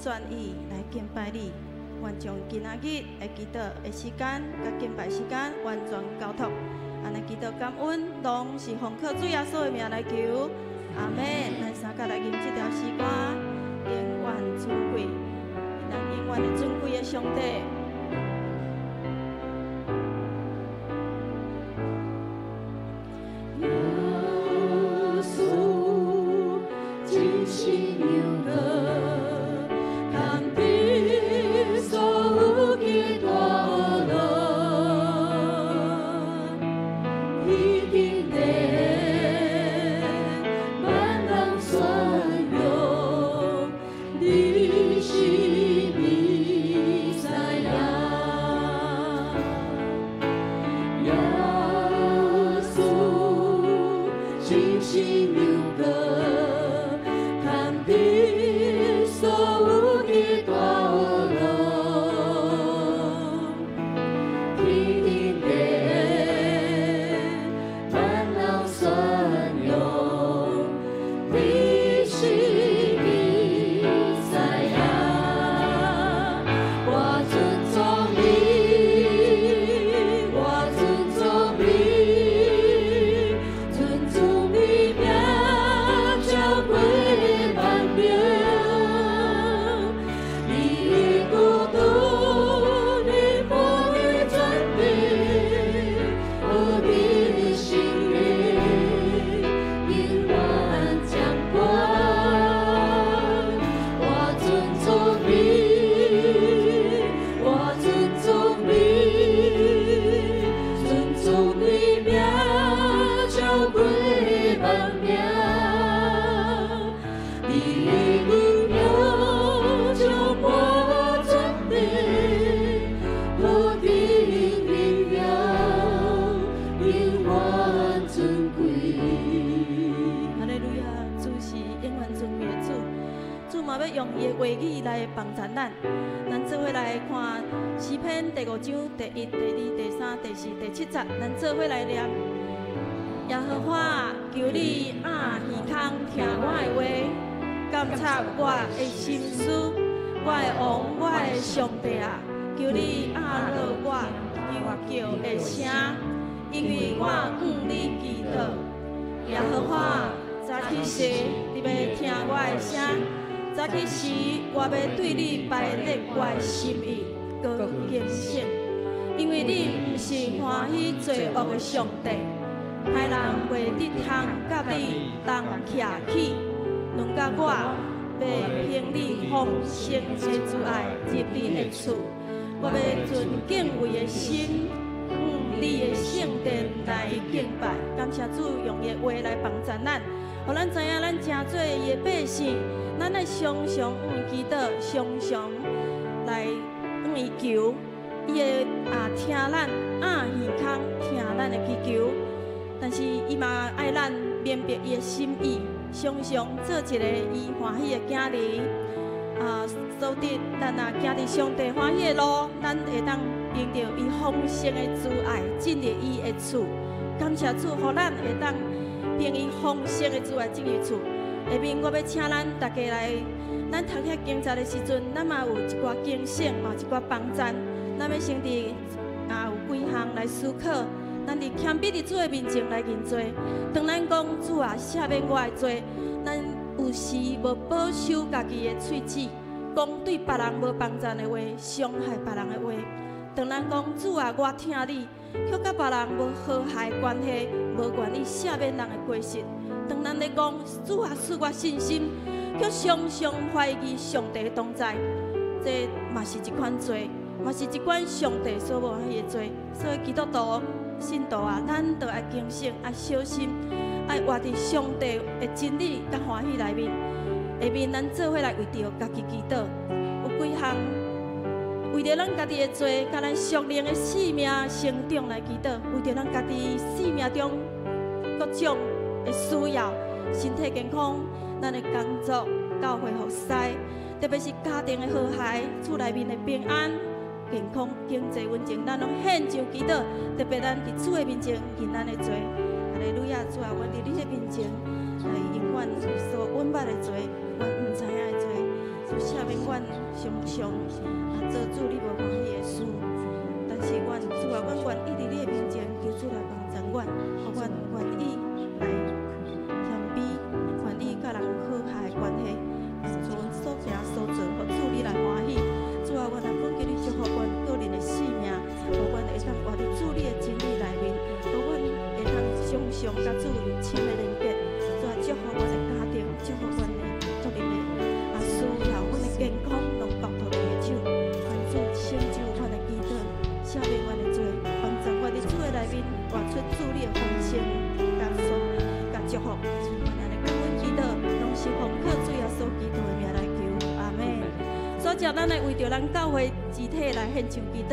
全意來敬拜你。願將今仔日的祈禱的時間，佮敬拜時間完全交託。按呢祈禱感恩，攏是奉靠主耶穌的名來求。阿門。咱三個來吟這條詩歌，永遠尊貴，咱永遠的尊貴的上帝。耶穌真是牛哥，牽起所有的大樂，天頂地萬人宣揚，你是彌賽亞。耶穌真是牛哥，牽起所有的大樂，天頂地萬人宣揚，你是彌賽亞。我尊重你，我尊重你，尊重你名超過萬名。你的國度，你國的權柄，何等聖靈，永遠掌管。我尊重你，我尊重你，尊重你名超過萬名。你的榮耀充滿全地，何等榮耀，永遠尊貴。哈利路亞！主是永遠尊貴的主，主嘛欲用伊的話語來幫助咱。咱做伙來看詩篇第五章第一、第二、第三、第四、第七節，咱做伙來念。耶和華，求你掩耳孔聽我的話，監察我的心思，我的王，我的上帝啊！求你掩落我求叫的聲，因為我向你祈禱。耶和華，早起時你欲聽我的聲，早起時我欲對你排列我的心意，閣警醒，因為你毋是歡喜罪惡的上帝，歹人袂得通佮你同徛起。輪到我欲憑你豐盛的慈愛入你的厝，我欲存敬畏的心，向你的聖殿來敬拜。感謝主用伊的話來幫助咱，予咱知影咱成做伊的百姓，咱愛常常向伊祈禱，常常來向伊求，伊會啊聽咱掩耳孔聽咱的祈求。但是伊嘛愛咱明白伊的心意，常常做一个伊歡喜的囝兒。啊，所以咱若行佇上帝歡喜的路，咱會當憑著伊豐盛的慈愛進入伊的厝。感謝主，予咱會當憑伊豐盛的慈愛進入厝。下面我欲請咱大家來，咱讀遐經節的時陣，咱嘛有一寡警醒，嘛有一寡幫贊。咱欲先佇啊有幾項來思考。咱佇謙卑佇主的面前來認罪。當咱講主啊，赦免我的罪，咱有時無保守家己的喙齒，講對別人無幫贊的話，傷害別人的話。當咱講主啊，我疼你，卻佮別人無和諧關係，無願意赦免人的過失。當咱咧講主啊，賜我信心，卻常常懷疑上帝的同在，這嘛是一款罪，嘛是一款上帝所無歡喜的罪。所以基督徒信徒啊，咱都愛警醒，愛小心，愛活佇上帝的真理佮歡喜內面。下面咱做伙來為著家己祈禱，有幾項為著咱家己的罪，佮咱屬靈的生命成長來祈禱，為著咱家己生命中各種的需要，身體健康，咱的工作、教會服侍，特別是家庭的和諧、厝內面的平安、健康、經濟穩定，咱攏獻上祈禱。特別咱佇主的面前認咱的罪，哈利路亞！主啊，阮佇你的面前來永遠所阮捌的罪，阮毋知影的罪，主主赦免阮常常啊做主你無歡喜的事，但是阮主啊，阮願意佇你的面前求主來幫助阮，予阮願意來謙卑，願意佮人有和諧的關係，主阮所行所做，予主你來歡喜。主啊，阮來懇求你祝福阮個人的性命，予阮會當活佇主你的真理內面，予阮會當常常佮主有親的連結。主啊，祝福阮的家庭，祝福阮的個人的啊需要，阮的健康攏交託你的手。願主成就阮的祈禱，赦免阮的罪，幫助阮佇主的內面活出主你的豐盛、佮所佮祝福。阮按呢感恩祈禱，攏是奉靠主耶穌基督的名來求，阿門。所以，咱來為著咱教會肢體來獻上祈禱，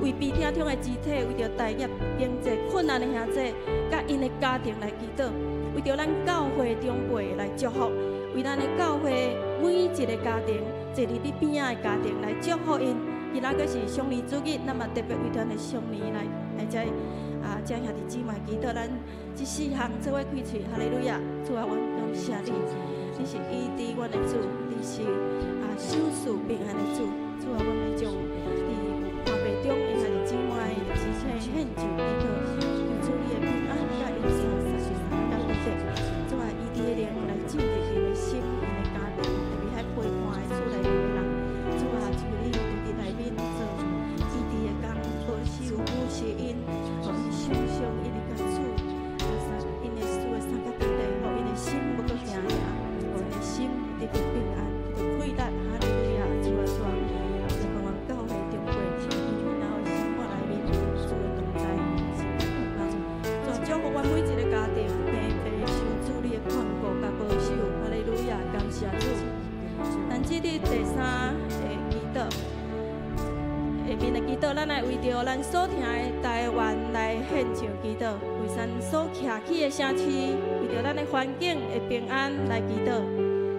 為悲聽中的肢體，為著待業經濟困難的兄弟，佮𪜶的家庭來祈禱，為著咱教會長輩來祝福，為咱的教會每一个家庭，坐佇你邊仔的家庭來祝福𪜶。今仔閣是雙年主日，咱嘛特別為咱的雙年來來遮啊，遮兄弟姊妹祈禱，咱這四項做伙開喙，哈利路亞！主啊，阮感謝你，你是醫治阮的主，你是啊賞賜平安的主。主啊，阮欲將佇看病中的兄弟姊妹肢體獻上祈禱，求主你的平安佮𪜶相似，佮得着。主啊，醫治的靈來進入𪜶的心，𪜶的家庭，特別喺陪伴的厝內面的人。主啊，求你佇內面做醫治的工，保守扶持𪜶，予𪜶常常一直佮主，啊，𪜶的主的相佮佇咧，予𪜶的心無閣驚嚇，予𪜶的心得著平安，得著快樂。哈利路亞！主啊，主啊，就幫阮教會長輩，𪜶然後生活內面主的同在，是渴望。主啊，祝福阮每一个家庭，平平受主你的看顧佮保守。哈利路亞！感謝主。咱這裡第三个祈禱，下面的祈禱，咱來為著咱所疼的台灣來獻上祈禱，為咱所徛起的城市，為著咱的環境的平安來祈禱。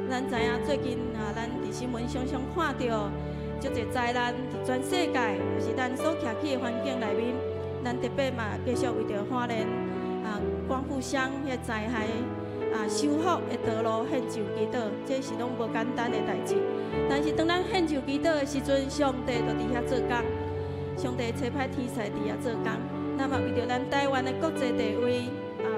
咱知影最近啊，咱佇新聞常常看著足濟災難佇全世界，就是咱所徛起的環境內面，咱特別嘛繼續為著花蓮啊光復鄉彼災害啊修復的道路獻上祈禱，這是攏無簡單的代誌。但是當咱獻上祈禱的時陣，上帝就佇遐做工，上帝差派天使佇遐做工。那麼為著咱台灣的國際地位啊，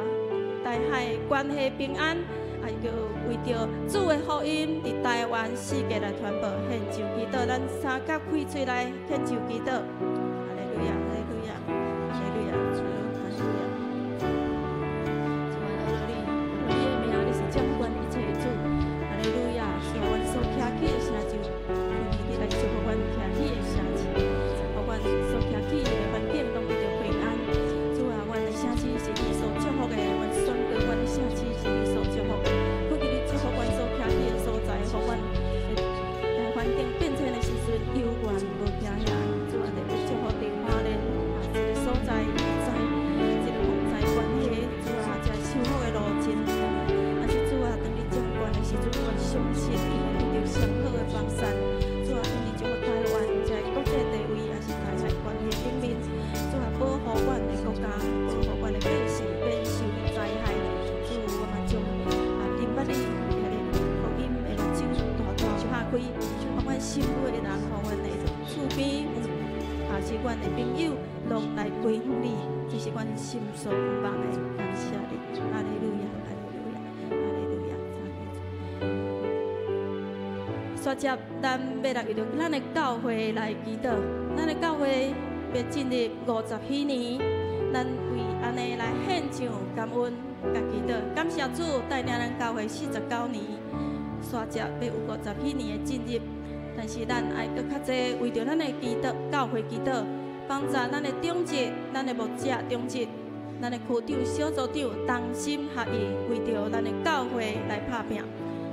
台海關係平安，啊，就為著主的福音佇台灣世界來傳播，獻上祈禱，咱三甲開喙來獻上祈禱。哈利路亞，哈利路亞，哈利路亞，哈利路亞。主啊，阿你，你的名，你是掌管一切的主。哈利路亞，主啊，阮所徛起的城市，求你來祝福阮徛起的城市，予阮所徛起的環境攏得著平安。主啊，阮的城市是你所祝福的，阮宣告阮的城市是你所祝福的。求你祝福阮所徛起的所在，予阮的環境變遷的時陣，猶原無驚嚇。主啊，特別祝福佇花蓮啊，這个所在在這个風災關係，主啊，這修復的路真長。但是主啊，當你掌管的時陣，阮相信伊會得著上好的幫助。主啊，當你祝福台灣這國際地位，也是台海關係頂面，主啊，保護阮的國家，保護阮的百姓免受災害。主，我嘛將啊，認捌你，遐个福音的目睭大大拍開，予阮身邊的人，予阮的厝邊，也是阮的朋友，攏來歸向你，這是阮心所盼望的。感謝你，哈利路亞，哈利路亞，哈利路亞，讚美主。煞接，咱欲來為著咱的教會來祈禱，咱的教會欲進入50禧年，咱為按呢來獻上感恩佮祈禱，感謝主帶領咱教會49年，煞接欲有50禧年的進入。但是咱愛閣較濟為著咱的祈禱，教會祈禱，幫助咱的長執、咱的牧者長執、咱的區長、小組長同心合意，為著咱的教會來拍拚。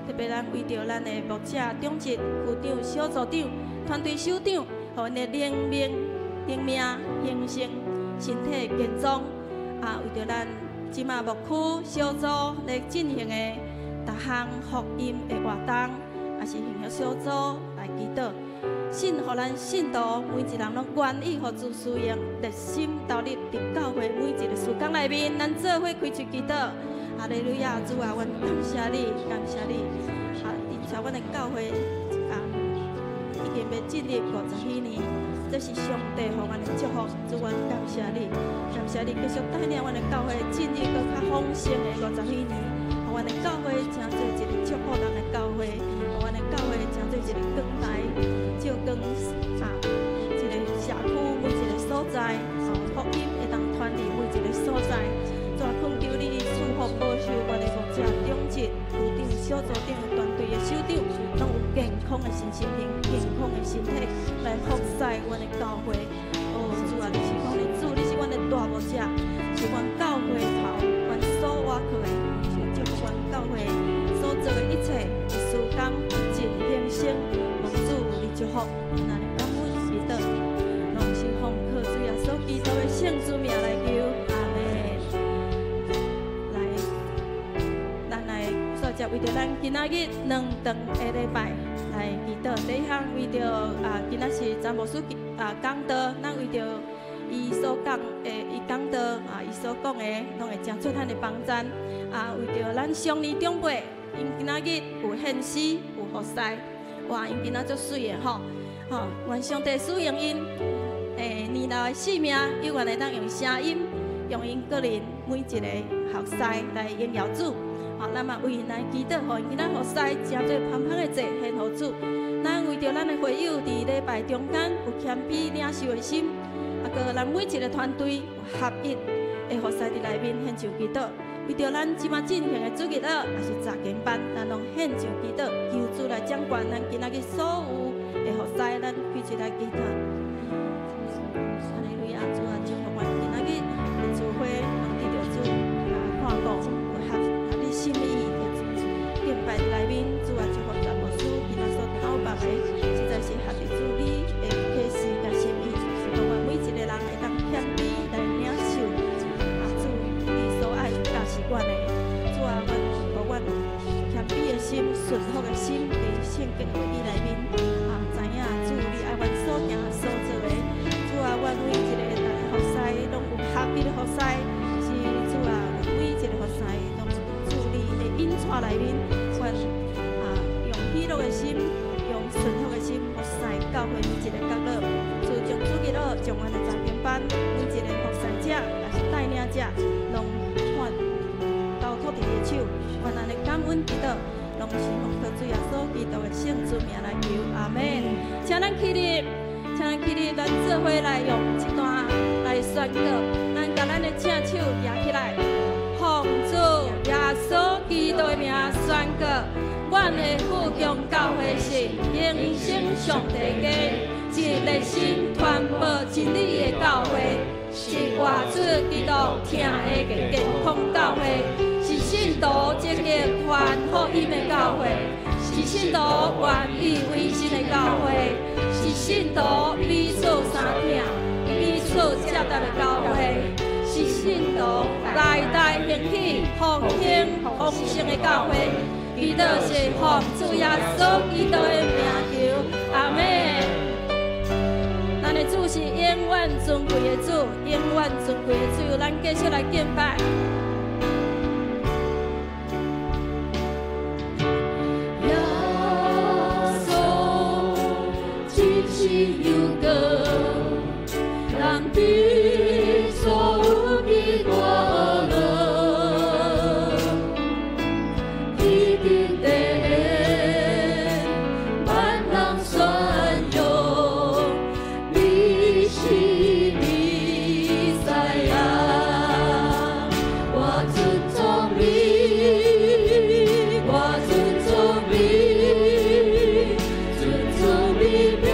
特別咱為著咱的牧者長執、區長、小組長、團隊首長，予𪜶的靈命、靈命興盛、身體健壯。啊，為著咱這馬牧區小組咧進行的逐項福音的活動，也是行銷小組來祈禱，信予咱信徒每一人攏願意予主使用，熱心投入佇教會每一个事工內面，咱做伙開喙祈禱。哈利路亞，主啊，阮感謝你，感謝你。啊，佇阮的教會啊，進入50幾年，這是上帝予阮的祝福。主，阮感謝你，感謝你繼續帶領阮的教會進入閣較豐盛的五十幾年，予阮的教會成做一个祝福人的教會，予阮的教會成做一个光台，照光啊，一个社區每一个所在，福音會當傳佇每一个所在。主啊，懇求你賜福保守阮的牧者長執、區長、小組長、團隊的首長，攏有健康的身心靈、健康的身體來服侍阮的教會。哦，主啊，你是阮的主，你是阮的大牧者，是阮教會頭，阮所倚靠的，是祝福阮教會所做的一切事工盡興盛，蒙主你祝福，咱來感恩祈禱，攏是奉靠主耶穌基督的聖主名來求，阿門。來，咱來煞接為著咱今仔日兩頓的禮拜來祈禱。第一項為著啊，今仔是詹牧師啊講道，咱為著伊所講的，伊講道啊，伊所講的，攏會成做咱的幫贊。啊，為著咱上年長輩，𪜶今仔日有獻詩，有服侍，哇，𪜶今仔足媠的吼，吼，願上帝使用𪜶，年老的生命，猶原會當用聲音，用𪜶個人每一个服侍來榮耀主。吼，咱嘛為𪜶來祈禱，予𪜶今仔服侍成做芳芳的祭獻予主。咱為著咱的會友佇禮拜中間有謙卑領受的心，啊，閣咱每一个團隊有合一的服侍佇內面獻上祈禱。為著咱這馬進行的主日學，抑是查經班，咱攏獻上祈禱，求主來掌管咱今仔日所有的服侍，咱彼此來祈禱。哈利路亞，主啊，祝福阮今仔日的聚會，攏得著主啊看顧，有合合你心意的敬拜佇內面，主啊，祝福詹牧師今仔所頭目的，實在是合佇主你的啟示佮心意，予阮每一个人會當謙卑來領受啊主你所愛教示阮的。主啊，阮予阮有謙卑的心、順服的心，佇聖經的話語內面啊，知影主你愛阮所行所做的。主啊，阮每一个逐个服侍攏有合一的服侍，是主啊，阮每一个服侍攏有主你的引帶內面，阮啊用喜樂的心，用順服的心服侍教會每一个角落。主將主日學，將阮的查經班，每一个服侍者，抑是帶領者，攏看交託佇你的手，阮按呢感恩祈禱，攏是奉靠主耶穌基督的聖主名來求，阿門。請咱起立，請咱起立，咱做伙來用這段來宣告，咱共咱的正手舉起來，奉主耶穌基督的名宣告，阮的富強教會是榮升上帝家，一熱心傳播真理的教會，是活出基督疼的健康教會，是信徒積極傳福音的教會，是信徒願意委身的教會，是信徒彼此相疼、彼此接納的教會，是信徒代代興起復興豐盛的教會。祈禱是奉主耶穌基督的名求，阿門。咱的主是永遠尊貴的主，永遠尊貴的主，咱繼續來敬拜。耶穌真是有光，人比所有的快樂，天頂地萬人宣揚，你是彌賽亞，我尊重你，我尊重你，尊重你名，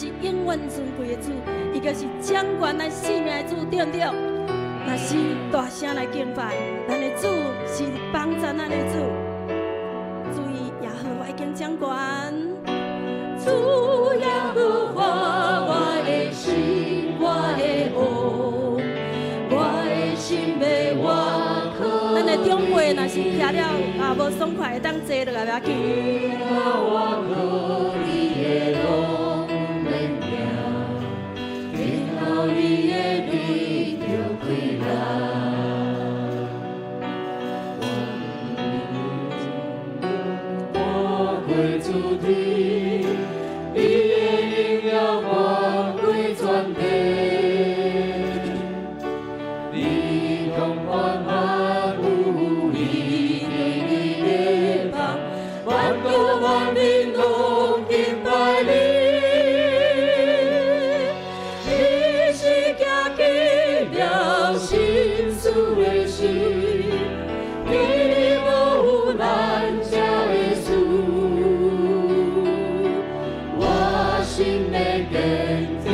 是永遠尊貴的主，伊就是掌權咱性命的主，對毋對？若是大聲來敬拜，咱的主是幫助咱的主。注意耶和華已經掌權，主耶和華我的神，我的王，我的心欲倚靠。咱的長輩若是徛了啊無爽快，會當坐落來無要緊。我靠你的路免行，等候你的得著快樂。願看過諸天，你的榮耀滿過全地。你統管萬有，你佇你的幫，萬國萬民攏敬拜你。你是行奇妙心事的神，佇你無有難成的事。我心的堅定，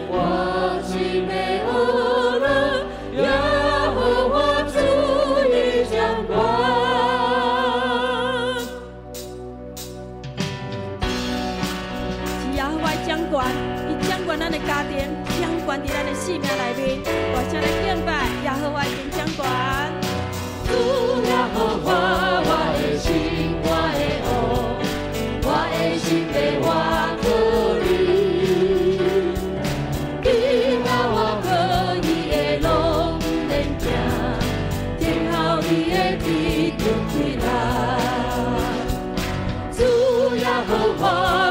我心的呵樂，耶和華主已掌權。是耶和華掌權，伊掌管咱的家庭，掌管佇咱的性命內面。大聲來敬拜耶和華已經掌權。主耶和華，我的神，我的王，我的心欲倚靠你。今仔我靠伊的路免驚，等候你的得著快樂。主耶和華，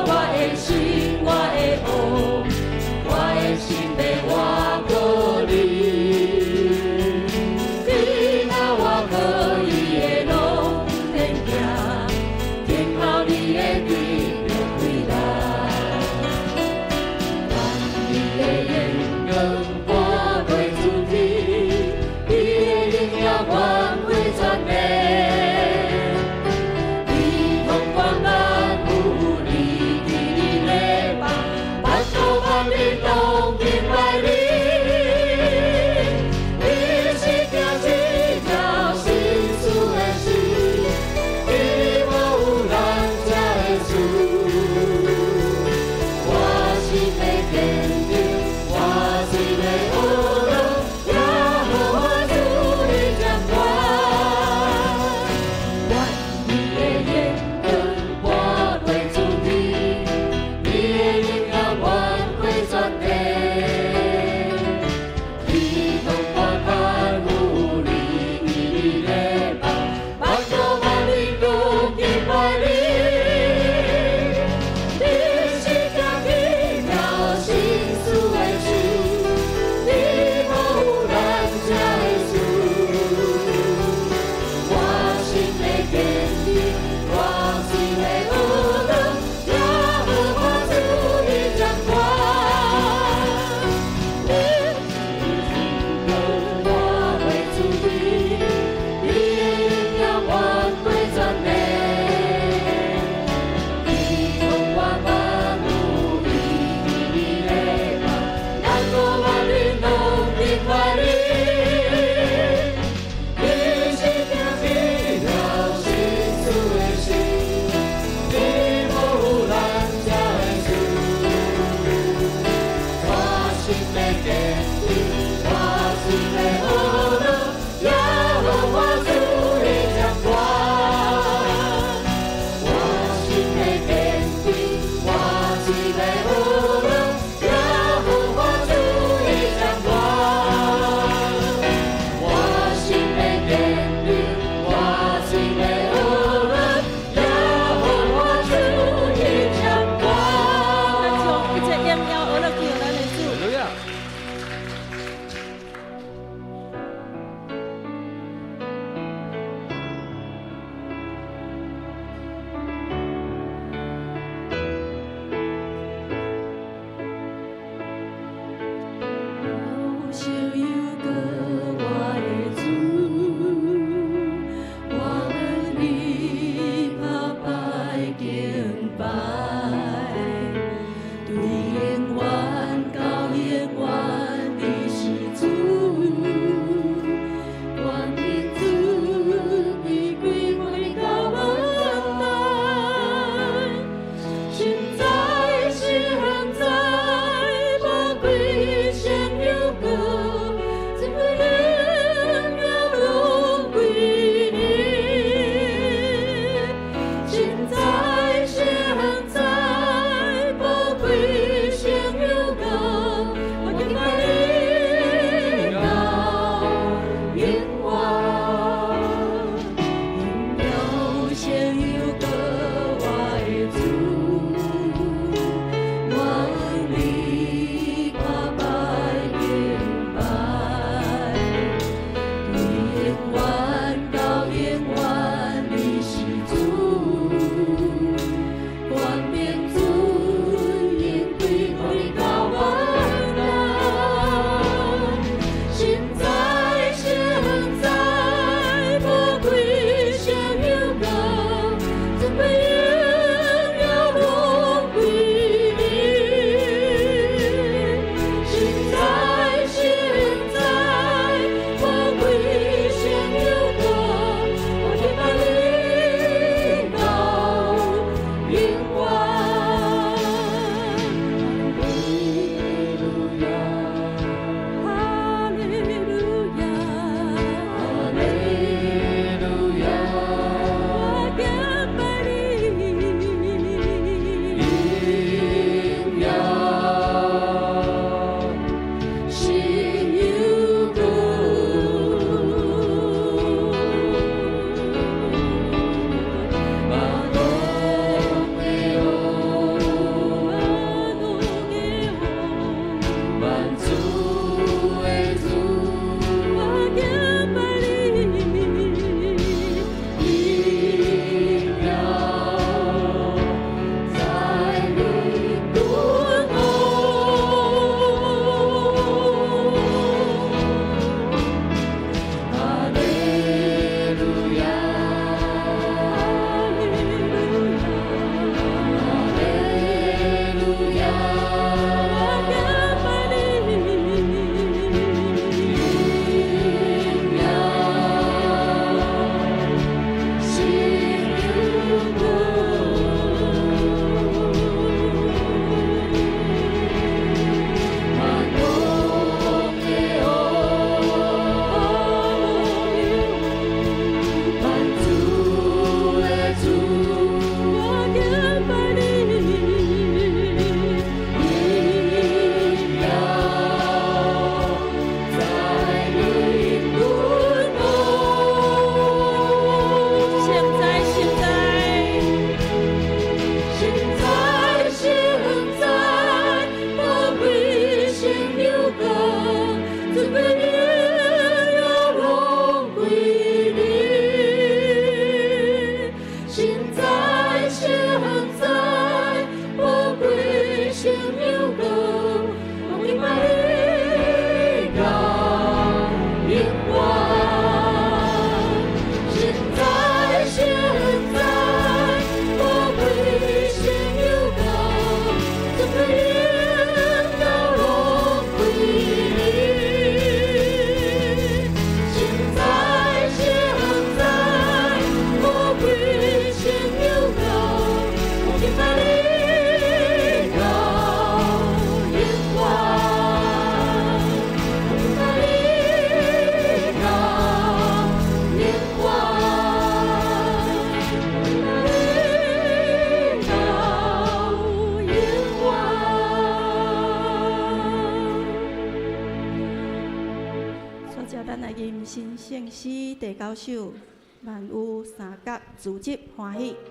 我的神，我的王，我的心欲倚靠你。今仔我靠伊的路免行，等候你的得著快樂。願你的榮光過諸天，你的榮耀滿過全地。你統管萬有，你佇你的幫，萬國萬民攏敬拜你。你是行奇妙心事的神，佇你無有難成的事。我心的堅定，我心的呵樂，耶和華主已掌權。新聖詩第九首，萬有三角自執歡喜。